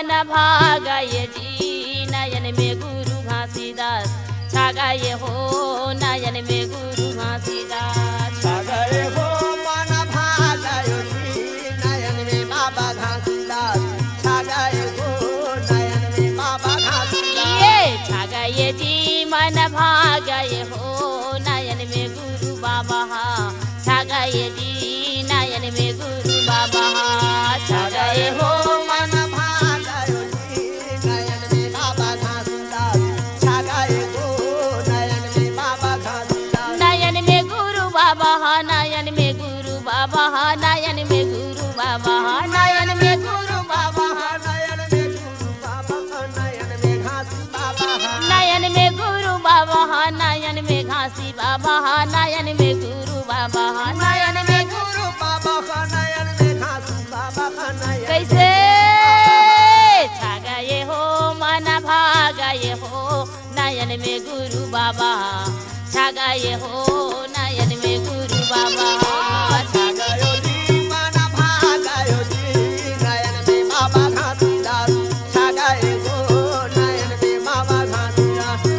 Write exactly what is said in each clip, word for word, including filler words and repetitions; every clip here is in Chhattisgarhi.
भागय जी नयन में गुरु घासीदास, छा गए हो नयन में गुरु घासीदास। छा गए हो मन भागय जी नयन में बाबा घासीदास, छा गए हो नयन में बाबा घासीदास। ये छा गए जी मन भागय हो नयन में गुरु बाबा हा, छा गए जी नयन में गुरु बाबा हा, छा गए हो मन भागय जी नयन में बाबा घासीदास, छा गए हो नयन में बाबा घासीदास। नयन में गुरु बाबा हा, नयन में गुरु बाबा हा, नयन में गुरु बाबा हा, नयन में गुरु बाबा हा, नयन में गुरु बाबा हा, नयन में घासी बाबा हा। नयन में गुरु बाबा हा, नयन में घासी बाबा हा, नयन में गुरु बाबा हा, नयन में गुरु बाबा हा, नयन में घासी बाबा हा, नयन में कैसे? छा गए हो मन भागय हो नयन में गुरु बाबा, छा गए हो नयन में गुरु बाबा, छा गयो जी मन भागयो जी नयन में बाबा घासीदास, छा गए हो नयन में बाबा घासीदास।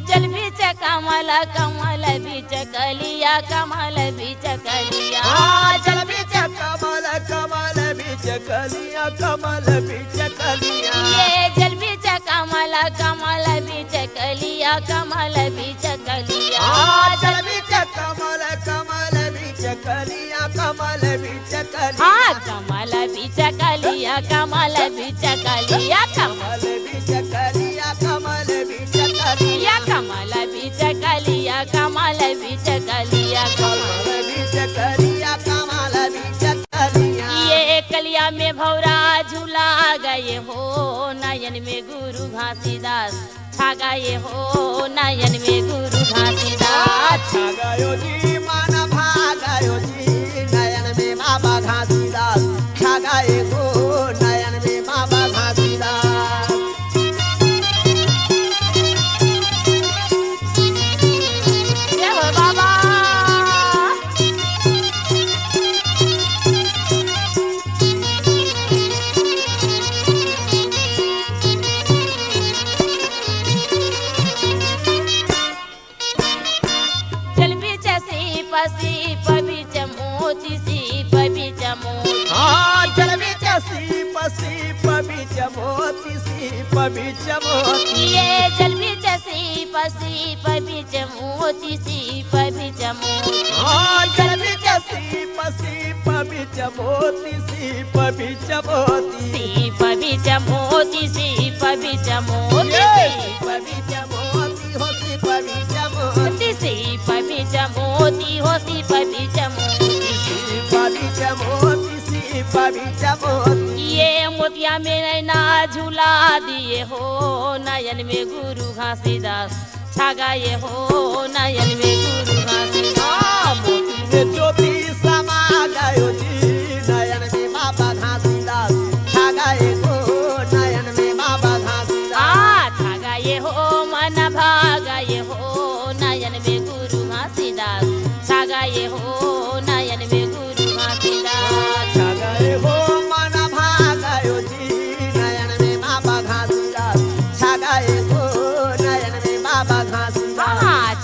जल बीच कमल, कमल बीच कलिया, कमल बीच कलिया। हाँ, जल बीच कमल, कमल बीच कलिया, कमल बीच कलिया। ये जल बीच कमल, कमल बीच कलिया, कमल बीच कलिया। हाँ, जल बीच कमल, कमल बीच कलिया, कमल बीच कलिया। हाँ, कमल बीच कलिया, कमल बीच कलिया, कमल बीच कलिया, कमल बीच कलिया। कमल बीच कलिया, कमल बीच कलिया, कमल बीच कलिया, कमल बीच कलिया। ये कलिया में भौरा झूला गए हो, नयन में गुरु घासीदास, छा गए हो नयन में गुरु घासीदास। छा गयो जी मन भागयो जी नयन में बाबा घासीदास, छा गए हो नयन में बाबा घासीदास। जय हो बाबा। जल बीच सीप, सीप बीच मोती, सीप बीच मोती। हाँ, जल बीच सीप, सीप बीच मोती, सीप बीच मोती। ये जल बीच सीप, सीप बीच मोती, सीप बीच मोती। हाँ, जल बीच सीप, सीप बीच मोती, सीप बीच मोती। सीप बीच मोती, सीप बीच मोती। ये सीप बीच मोती हो, सीप बीच मोती। सीप बीच मोती हो, सीप बीच मोती। सीप बीच मोती, सीप बीच मोती। ये मोतिया में नैना झूला दिए हो, नयन में गुरु घासीदास, छा गए हो नयन में गुरु घासीदास। मोती में ज्योति समा गयो जी, नयन में बाबा घासीदास, छा गए हो नयन में बाबा घासीदास। आ, छा गए हो मन भा गए हो नयन में गुरु घासीदास, छा गए हो नयन में गुरु घासीदास। छा गए हो मन भा गयो जी, नयन में बाबा घासीदास, छा गए हो नयन में बाबा घासीदास। हाँ,